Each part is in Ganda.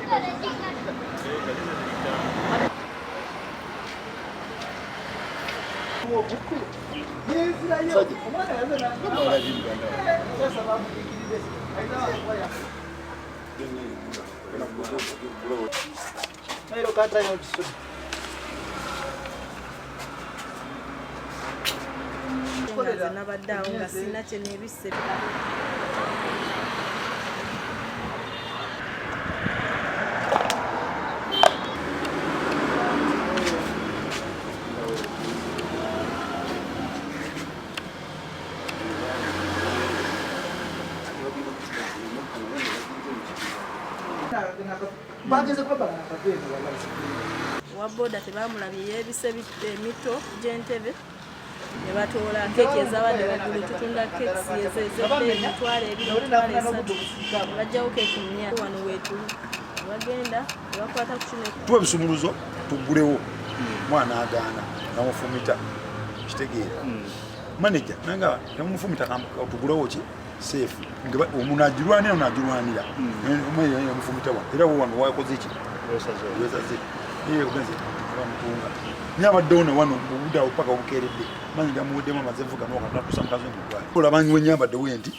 Nze nabadde awo nga sirina kye neebisse. Owa boda tebamulabye yeebise emito gy'entebe ne batoola keeki ezabadde waggulu. Tutunda keeki ez'ebbeeyi 20,000, 30,000, ne baggyawo keeki nnya. Wano weetuli ne bagenda ne bakwata ku kino. Tuwa ebisumuluzo tuggulewo, mwana agaana, namufumita, kitegeera manager nanga temumufumita, tugulewo ki safe omuntu agirwanira, ono agirwanira mufumita wano, era wano wakoze ki wesaze ogenze bamutunga naye abaddewo ne wano obudde awo paka obukeeredde manyi gamuweddemu amaze vuga nokatusa mukazi mugwali olaba wenyambadde we nti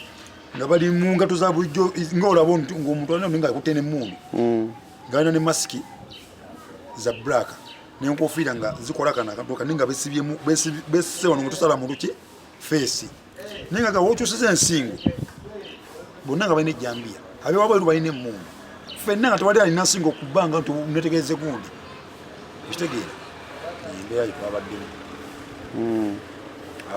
nga bali mu ngato za bulijjo, ngaolaba ngaomuntu alina nga akutte nemmundu, ng'alina ne masiki za black n'enkofiira nga zikola kano akantu kane nga besibyemu besise wano nga tusala mu luki feesi, naye nga wokyusiza ensingo bonna nga balina ejjambiya, abewabweru balina emmundu, ffenna nga tewali alina nsingo okubbanga nti netegereze gundi, ekitegeera embeera gye twabaddemu.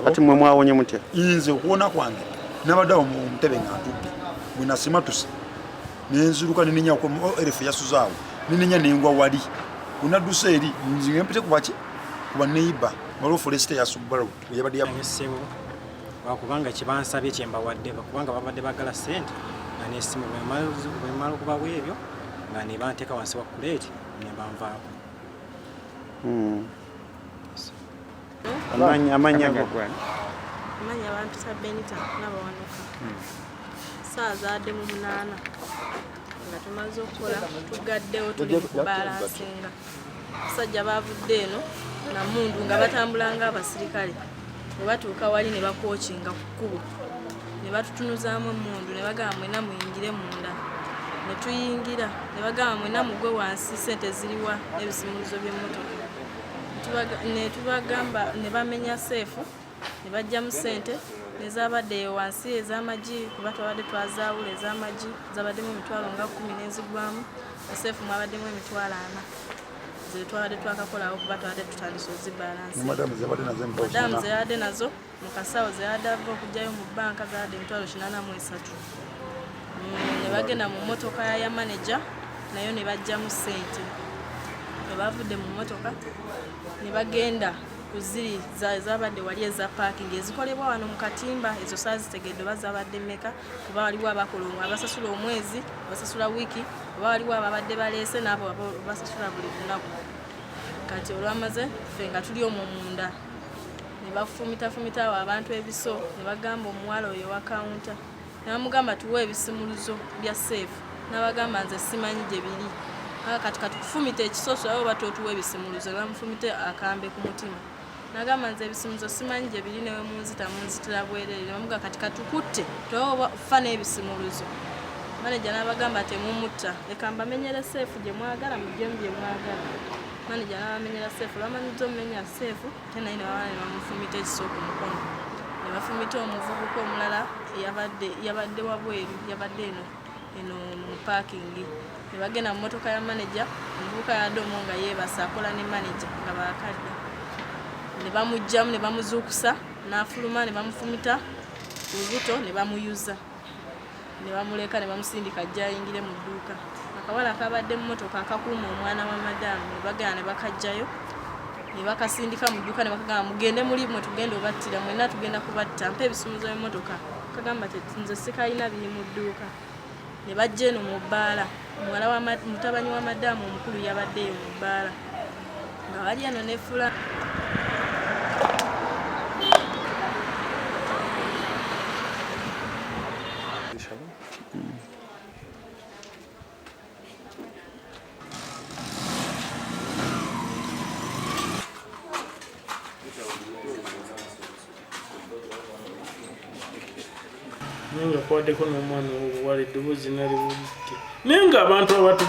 Kati mwe mwawonye mutya? Nze okuwona kwange nabadde awo mu ntebe nga ntudde, bwe nasimatuse nenziruka nenenya erefu yasuzaawo nenenya nengwa wali wenadduse eri nze mpite kubaki kuba neiba waliwo forest ya Subaru yabadde ya Ssebo, lwakubanga kyebansabye kyembawadde, kubanga babadde bagala sente nga nesimu. Bwemala okubawa ebyo nga nebanteeka wansi wa kuleeti nembanvaako. Amannya go? Amanya bampita Benita Nabawanuka. Saa zaadde mu 8 nga tumaze okukola, tugaddewo, tuli mu kubalansinga. Abasajja bavudde eno namundu nga batambula ng'abasirikale, bwe batuuka wali ne bakwokinga ku kkubo ne batutunuzaamu emmundu ne bagamba, "Mwena muyingire munda." Ne tuyingira ne bagamba, "Mwena mugwe wansi, sente ziriwa n'ebisimuluzo by'emmotoka?" Ne tubagamba, ne bamenya seefu ne baggyamu sente nezabadde eyo wansi ez'amagi, kuba twabadde twazaawula. Ez'amagi zabaddemu emitwalo nga 10 n'ezigwamu. Eseefu mwabaddemu 40,000 ze twabadde twakakolawo, kuba twabadde tutandise ozibalansi. Madamu zebadde nazo madamu zeyabadde nazo mu kasawo, zeyabadde ava okugyayo mu banka, zabadde 83,000. Ne bagenda mu mmotoka ya manager nayo ne baggyamu ssente. Bwe bavudde mu mmotoka ne bagenda ku ziri zabadde wali eza parking ezikolebwa wano mu katimba. Ezo saazitegedde oba zabadde mmeka, kuba waliwo abakola abasasula omwezi, abasasula wiiki, oba waliwo ababadde baleese n'abo basasula buli lunaku. Kati olwamaze ffe nga tuli omwo munda ne bafumitafumita awo abantu ebiso, ne bagamba omuwala oyo wa kawunta, ne bamugamba, "Tuwe ebisimuluzo bya seefu." N'abagamba, "Nze simanyi gye biri." Kati katukufumita ekisoso abo batotuwa ebisimuluzo. Ne bamufumita akambe ku mutima. Nagamba, "Nze ebisimuluzo simanyi gye biri, newe munzita munzitira bwerere." Ne bamuga, "Kati katukutte toba fa n'ebisimuluzo." Maneja n'abagamba, "Temumutta, leka mbamenyere seefu gye mwagala, muggyemu bye mwagala." Maneja n'abamenyera seefu. Lwamanyiza omumenya seefu ate naye ne bamala ne bamufumita ekiso ku mukono, ne bafumita omuvubuka omulala yabadde wabweru, yabadde eno eno mu parking. Ne bagenda mu mmotoka ya maneja. Omuvubuka yabadde omwo nga yeebase, akola ne maneja nga bakadda, ne bamuggyamu ne bamuzuukusa n'afuluma, ne bamufumita lubuto ne bamuyuza ne bamuleka ne bamusindika ajja ayingire mu dduuka. Akawala akabadde mu mmotoka akakuuma omwana wa madaamu ne bagenda ne bakajjayo ne bakasindika mu dduuka ne bakagamba, "Mugende muli mwe, tugenda obattira mwenna, tugenda kubatta, mpa ebisumuzo by'emmotoka." Kagamba, "Nze sikalina, biri mu dduuka." Ne bajja eno mu bbaala. Muwala wa mutabani wa madaamu omukulu yabadde eyo mu bbaala nga bali eno ne fula. Naye nga kwaddeko n'omwana ow'obuwala eddoboozi naliwulidde naye ng'abantu abatu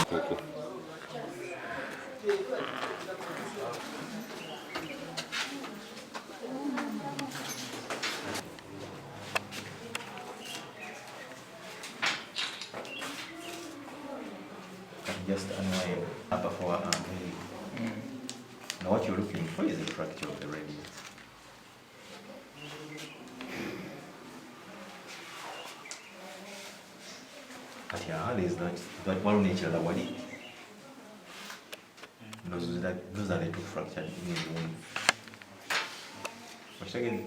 Just unwind upper forearm. Now what you're looking for is a fracture of the radius. Kati aha there's that one n'ekirala wali. Those are the two fractured in. Okitegedde?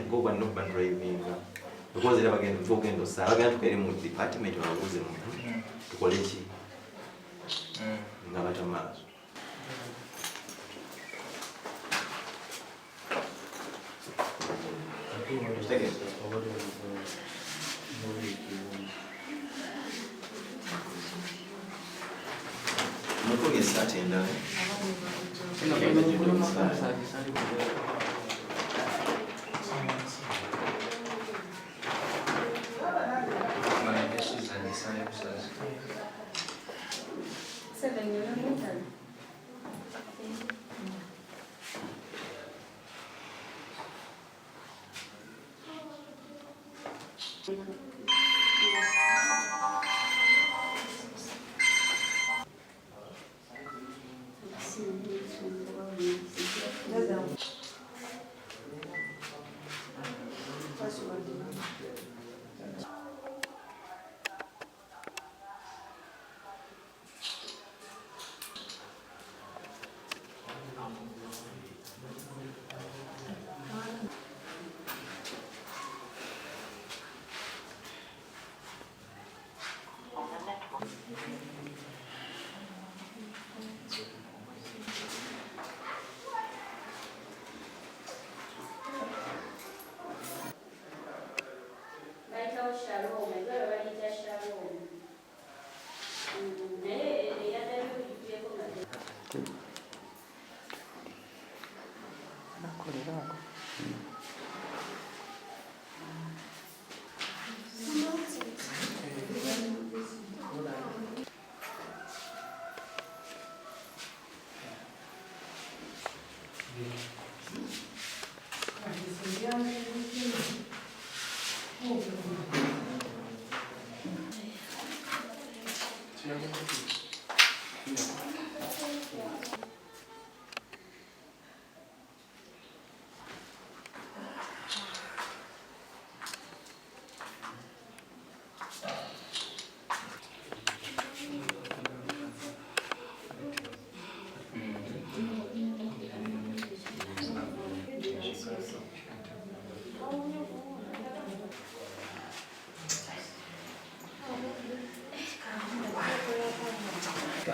Go bano bandrivinga. Because era bagenda ogenda osala bagenda tukere mu department bababuuze mu tukole ki nga bata maaso. Okitegedde? Mukoge essaati endala.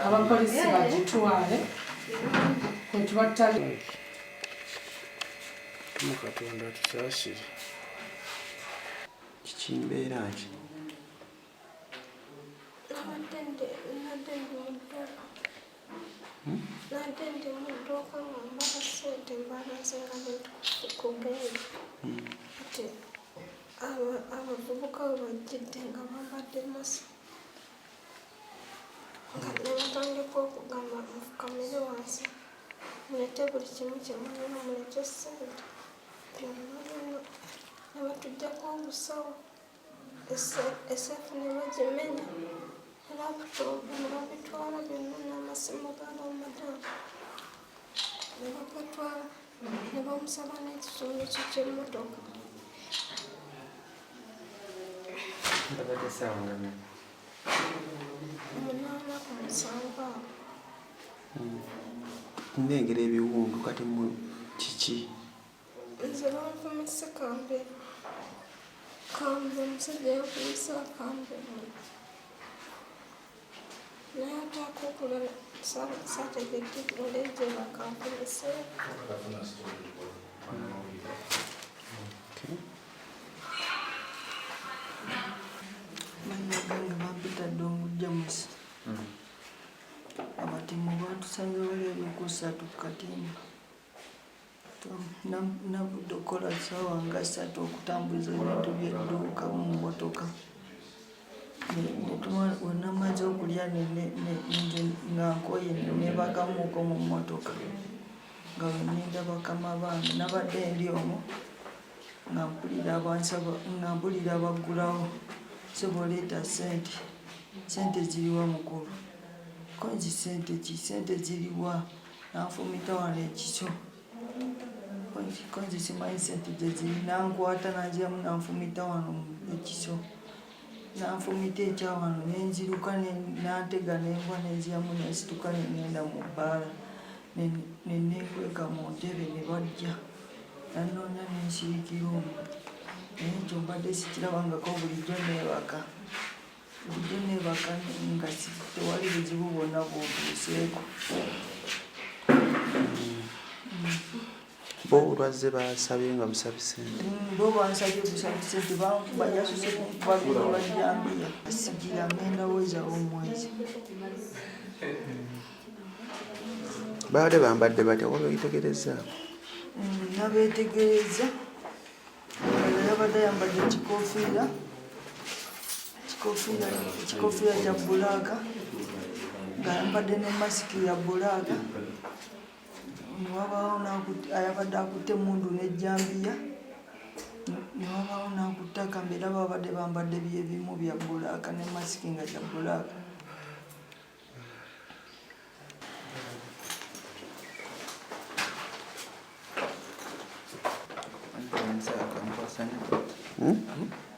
Abapoliisi bagitwale kwetubatali. Katonda tusaasire. Kiki mbeera ki? Nadde ndi mu dduuka nga mbala ssente mbalaze nga bintu ku bbeeyi. Kati abavubuka we bajjidde nga bambadde masiki. Nga ne batandika okugamba mufukamire wansi mulete buli kimu kye mulina, mulete ssente byonna byonna. Ne batuggyako obusawo, esseefu ne bagimenya, ne laputopu ne babitwala byonna n'amasimu ga bamadamu ne bagatwala ne bamusaba n'ekisumuluzo ky'emmotoka. Babadde ssaawa nga mmeka? 8:07 awo. Nnengera ebiwundu kati mu kiki? Nze banfumise kambe. Kambe omusajja yanfumise akambe. Naye ate ak'okulala saategedde ngeri gye bakanfumise. Mannya gange bampita Ddungu James. Abatemu baatusanze wali eri ku ssatu ku katimba. Navudde okukola ssaawa nga ssatu okutambuza ebintu by'edduuka mu mmotoka. Wenamaze okulya nze nga nkooye ne neebakamuuko mu mmotoka nga bwe nninda bakama bange. Nabadde ndi omwo nga mpulira abansaba nga mpulira baggulawo, ssebo leeta ssente, ssente ziriwa mukulu? Ko nti ssente ki? Ssente ziriwa? N'anfumita wano ekiso. Ko nze simanyi ssente gye ziri, n'ankwata n'anziramu n'anfumita wano ekiso. N'anfumita ekya wano ne nziruka n'antega ne ngwa ne nziramu ne nsituka ne ŋŋenda mu bbaala ne neekweka mu ntebe ne bajja. Nannoonya ne nsirikira omwo. Naye ekyo mbadde sikirabangako bulijjo neebaka. Bulijjo neebaka nga tewali buzibu bwonna buntuuseeko. Bo olwazze basabye nga busabi ssente. Bo bansabye busabi ssente, bankuba yasose kunkuba bino lwa jjambiya. Sigira ngenda wezawo omwezi. Babadde bambadde batya wabeetegerezzaako? Nabeetegerezza. Omulala yabadde ayambadde ekikofiira ekikofiira kya bbulaaka ng'ayambadde ne masiki ya bbulaaka ne wabaawo ayabadde akutte emmundu n'ejjambiya ne wabaawo n'akutte akambe era babadde bambadde byebimu bya bbulaaka ne masiki nga ya bbulaaka.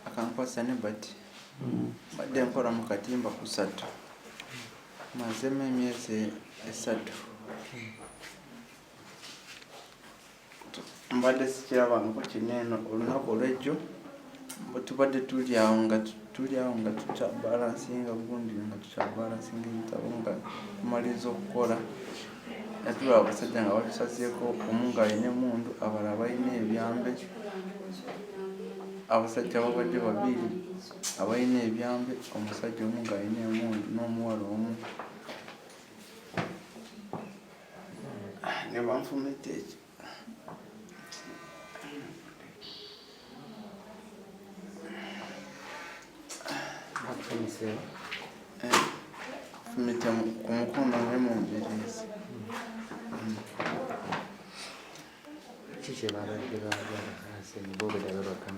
Akankwasa ne bati mbadde nkola mu katimba kusatu mazemu emyezi esatu mbadde sikirabangako kino eno olunaku olwejjo tubadde tuli awo nga tuli awo nga tukyabalansinga gundi nga tukyabalansinga ebitabo nga tumaliriza okukola natulaba abasajja nga batusazeeko omu ng'alina emmundu abalala balina ebyambe abasajja babadde babiri abalina ebyambe omusajja omu ng'alina emmundu n'omuwala omu ne banfumita ekyo fumita ku mukono ne mu mbiriizi.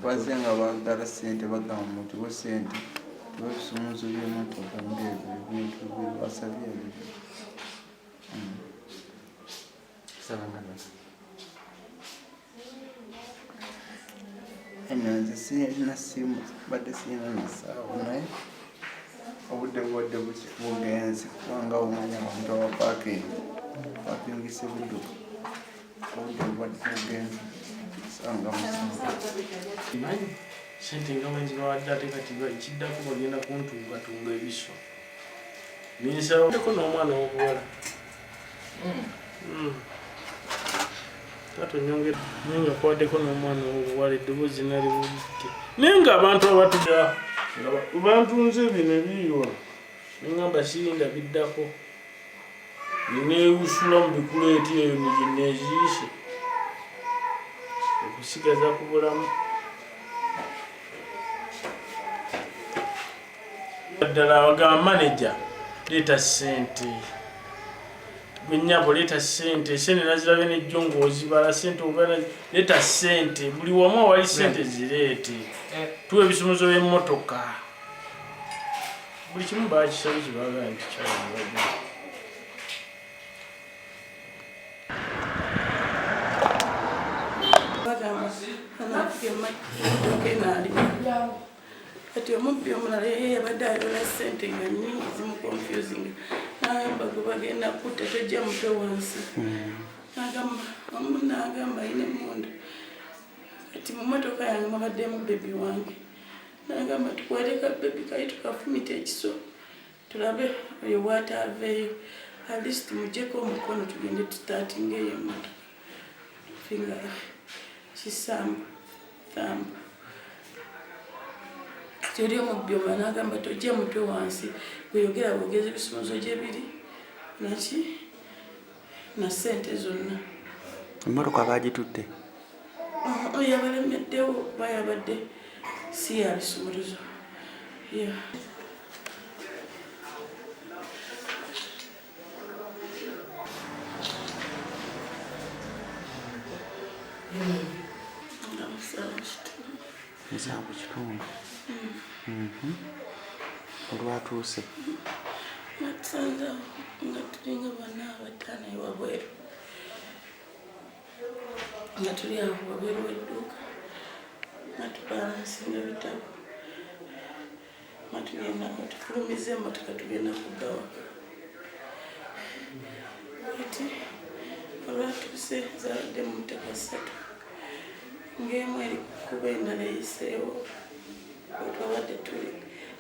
Bazze nga baagala ssente bagamba mutuwe ssente tuwe ebisumuluzo by'emmotoka ng'ebyo ebintu bye basabye ebyo. Eno nze sirina simu mbadde sirina na ssaawa naye obudde bubadde bugenze kubanga omanyi abantu abapaakinga bapingisa ebidduka obudde bubadde bugenze sanga musanvu. Sente nga bwenzibawadde ate kati ekiddako bagenda kuntungatunga ebiso. Ninsabako n'omwana w'obuwala. Taata onyongera naye nga kwaddeko n'omwana ow'obuwala eddoboozi naliwulidde naye ng'abantu abatudda nga bantunze bino ebiyiwa ne ŋŋamba sirinda biddako ne neewusula mu bikuleeti eyo ne gye neeziise okusigaza ku bulamu. Ddala abagamba maneja leeta ssente gwe nnyabo leeta ssente sente nazirabye nejjo ng'ozibala ssente oba leeta ssente buli wamu awali ssente zireete tuwa ebisumuzo by'emmotoka buli kimu bakisabye kyebaagala nti kyabwe. Bagamba anafuga emmotoka eno ali kati omubbi omulala yeye yabadde ayola ssente nga nnyingi zimuconfusinga nagamba gwe bagenda kutta tojja mutwe wansi nagamba omu nagamba ayina emmundu kati mu mmotoka yange mwabaddemu bebi wange nagamba tukwate ka bebi kali tukafumita ekiso tulabe oyo bwataaveeyo at least muggyeko omukono tugende tutaatinga eyo emmotoka finger kisambu thumb kati oli omubbi omulala n'agamba tojja mutwe wansi gweyogera bwogezi ebisumuzo gye biri naki na ssente zonna. Emmotoka baagitutte? Yabalemeddewo kuba yabadde si ya bisumuluzo. Yeah. Nga musanvu kitundu. 7:15. Olwatuuse? Natusanze awo nga tulinga bana abataano ewabweru, nga tuli awo wabweru w'edduuka nga tubalansinga ebitabo, nga tugenda nga tufulumiza emmotoka tugenda kudda waka. Kati olwatuuse zaabadde mu mmotoka ssatu, ng'emu eri ku kkubo, endala eyiseewo we twabadde tuli,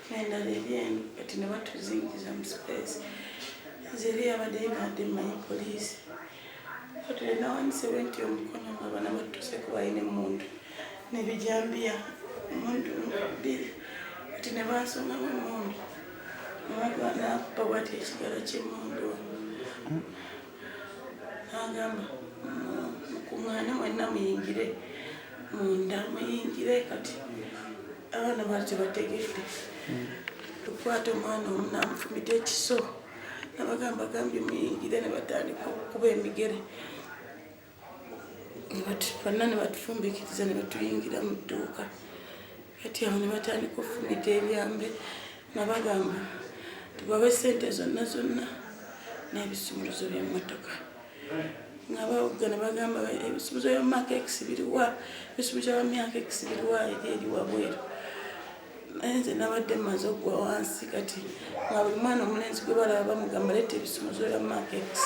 n'endala eri eno. Kati ne batuzingiza mu space. Nze eri yabadde yinadde mmanyi poliisi. Kati nawanise bwe nti omukono nga bana batutuuseko balina emmundu n'ebijambiya, emmundu bbiri. Kati ne bansongamu emmundu, nakuba bwati ekigalo ky'emmundu wano, n'agamba mukuŋŋaane mwenna muyingire munda, muyingire. Kati abaana baali tebategedde. Tukwata omwana omu n'amufumita ekiso, nabagamba gambye muyingire, ne batandika okukuba emigere. Bonna ne batufumbikiriza ne batuyingira mu dduuka. Kati awo ne batandika okufumita ebyambe nga bagamba tubawe sente zonna zonna n'ebisumuluzo by'emmotoka, nga bawugga ne bagamba ebisumuluzo bya Mark X biriwa, ebisumuluzo bya Mark X biriwa, eri eri wabweru. Naye nze nabadde mmaze okugwa wansi. Kati nga buli mwana omulenzi gwe balaba bamugamba leeta ebisumuluzo bya Mark X,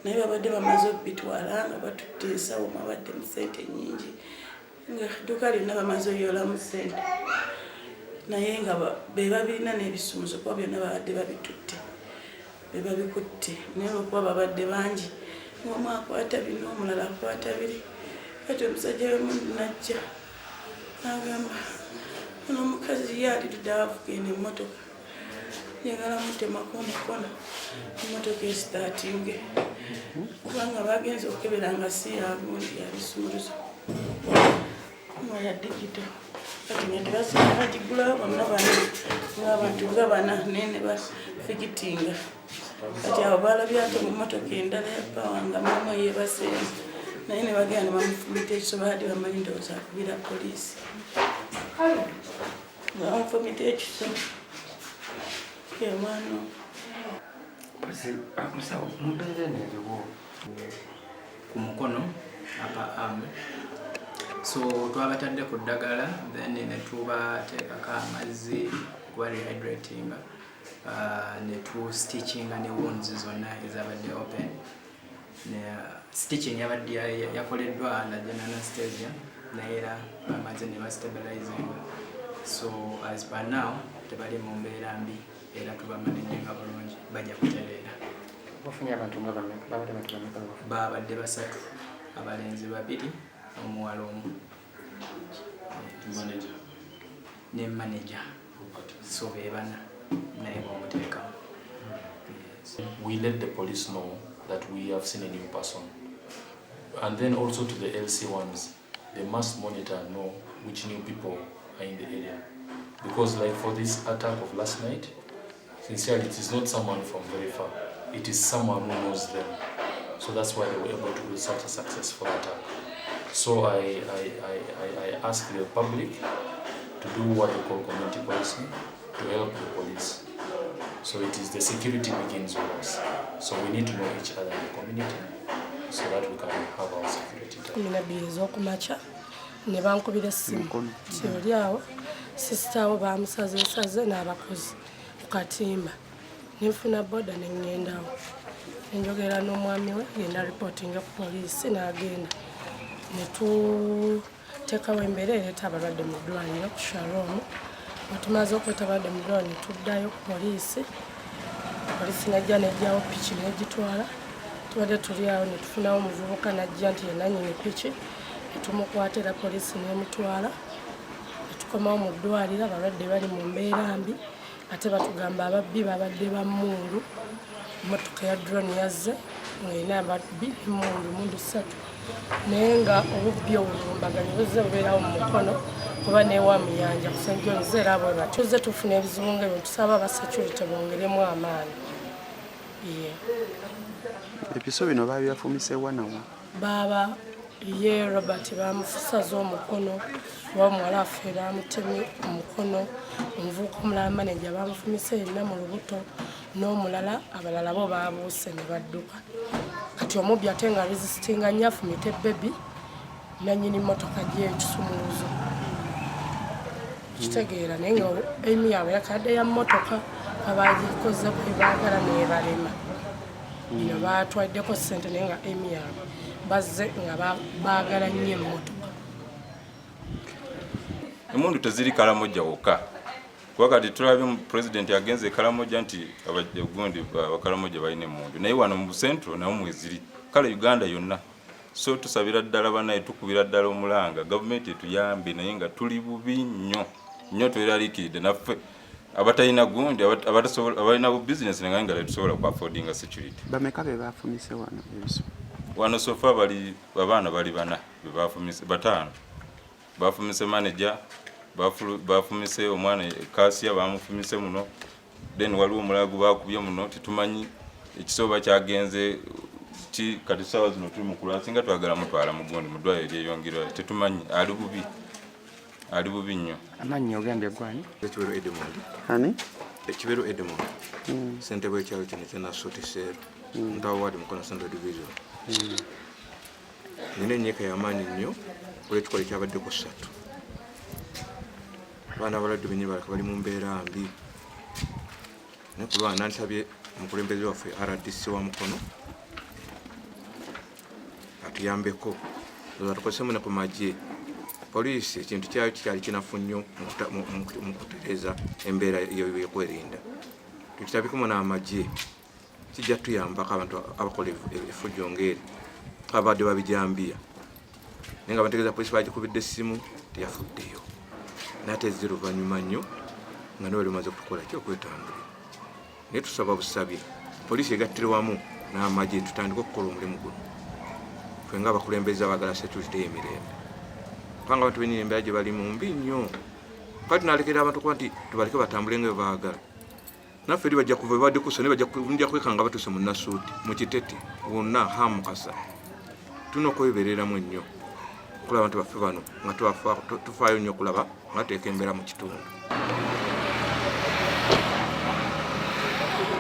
naye babadde bamaze okubitwala nga batutte ensawo mwabadde mu sente nnyingi, nga dduuka lyonna bamaze oyolamu sente, naye nga be babirina n'ebisumuluzo kuba byonna babadde babitutte, be babikutte. Naye olwokuba babadde bangi, ng'omu akwata bino, omulala akwata biri. Kati omusajja w'emundu najja n'agamba ono omukazi ye alidde avuga eno emmotoka, njagala mutemako omukono emmotoka esitaatinge, kubanga bagenze okukebera nga si yagundi ya bisumuluzo, nga ya digital. Kati nga tebasinga bagigulawo bonna bana, ng'abantu nga bana, naye ne bafikitinga. Kati abo balabye ate mu mmotoka endala ya pawa nga maama yeebaseemu, naye ne bagenda ne bamufumita ekiso. Baadde bamanyi ndowooza akubira poliisi, nga bamufumita ekiso omwana. Musawo, mu mbeera eno eriwo ku mukono, upper arm, so twabatadde ku ddagala, then ne tubateekako amazzi kuba rehydratinga, ne tu stitchinga ne wounds zonna ezabadde open. Ne stitching yabadde yakoleddwa under general anesthesia, naye era bamaze ne bastabilizinga. So as per now tebali mu mbeera mbi, era tubamanaginga bulungi, bajja kutereera. Bafunye abantu nga bameka? Babadde bantu bameka bafunye? Babadde basatu, abalenzi babiri, omuwala omu. Manager. Ne manager, so be bana naye bwomuteekamu. We let the police know that we have seen a new person. And then also to the LC ones, they must monitor and know which new people are in the area. Because like for this attack of last night, sincerely, it is not someone from very far. It is someone who knows them. So that's why they were able to do such a successful attack. So I ask the public to do what they call community policing, to help the police. So it is the security begins with us. So we need to know each other in the community so that we can have our security done. 12 ez'okumakya ne bankubira essimu nti oli awo sister wo bamusazeesaze n'abakozi ku katimba. Nenfuna boda ne ŋŋendawo, nenjogera n'omwami we, genda reportinga ku poliisi, n'agenda ne tuteekawo embeera ereeta abalwadde mu ddwaliro ku Shalom. Bwe tumaze okuleeta abalwadde mu ddwaliro, ne tuddayo ku poliisi. Poliisi najja nejjawo piki negitwala. Tubadde tuli awo ne tufunawo omuvubuka najja nti yenanyini piki, ne tumukwata era poliisi n'emutwala. Ne tukomawo mu ddwaliro, abalwadde bali mu mbeera mbi, ate batugamba ababbi babadde ba mmundu. Emmotoka ya drone yazze Ng'erina ababbi n'emmundu, mundu ssatu, naye nga obubbi obulumbaganyi buzze bubeerawo mu Mukono kuba newa Muyanja ku St Johns era bwe batyo. Tuzze tufuna ebizibu nga ebyo, tusaba aba security bongeremu amaanyi. Ye. Ebiso bino babibafumise wanawa? Baaba ye Robert bamufusaza omukono, oba omuwala waffe bamutemye omukono, omuvubuka omulala maneja bamufumise yenna mu lubuto n'omulala, abalala bo babuuse ne badduka. Kati omubbi ate nga resistinga nnyo afumite baby nanyini mmotoka gy'ekisumuluzo, kitegeera, naye nga aim yaabwe yakadde ya mmotoka, abagikoze kwebaagala nebalema. Bino batwaddeko ssente, naye nga aim yaabwe bazze nga baagala nnyo emmotoka. Emundu teziri Kalamoja wokka, kuba kati tulabye pulezidenti agenze e Kalamoja nti gundi Abakalamoja balina emundu, naye wano mu Central nawo mweziri, kale Uganda yonna. So tusabira ddala banaye, tukubira ddala omulanga gavumenti etuyambe, naye nga tuli bubi nnyo nnyo, tweraliikiridde naffe abatalina gundi, abalina bu business naye nga tetusobola ku affordinga security. Bameka be bafumise wano ebiso? Wano so far bali abaana bali bana bebafumise, bataano bafumise manager, bafumise omwana kasia bamufumise muno, then waliwo omulala gwe bakubye muno, tetumanyi ekisoba kyagenze ki. Kati sawa zino tuli mukulu asinga twagala mutwala mugundi mu ddwaliro eryeyongerwa, tetumanyi, ali bubi, ali bubi nnyo. Amannya ogambye gwani? Ekiberu Edmond. Ani? Ekiberu Edmond. Ssentebe w'ekyalo kino ekya Seero. Ntawa ward, Mukono Central Division. Nina enyiika y'amaanyi nnyo olw'ekikola ekyabadde ku 3. Abaana abalwadde bennyini balaka bali mu mbeera mbi. Naye ku lwana nandisabye omukulembeze waffe RDC wa Mukono atuyambeko, tukozesemu ne ku magye. Poliisi ekintu kyayo kikyali kinafu nnyo mu kutereeza embeera y'ebyokwerinda. Tukitabikemu n'amagye, kijja tuyambako abantu abakola effujjo ng'eri abadde babijambiya, naye nga bategeeza poliisi bagikubidde essimu teyafuddeyo, naye ate ezze luvannyuma nnyo nga nibali bamaze kutukola ki okwetambulira. Naye tusaba busabi poliisi egattire wamu n'amagye, tutandike okukola omulimu guno ffe nga abakulembeze abaagala security ey'emirembe, kubanga abantu benyini embeera gye balimu mbi nnyo. Kati tunalekera abantu kuba nti tubaleke batambule nga bwe baagala, naffe eri bajja kuva babadde kusa, naye bajja kwekanga batuuse mu Nasuuti, mu Kitete wonna hamukasa. Tulina okwebereramu ennyo okulaba abantu baffe bano nga tufaayo nnyo okulaba nga tuteeka embeera mu kitundu.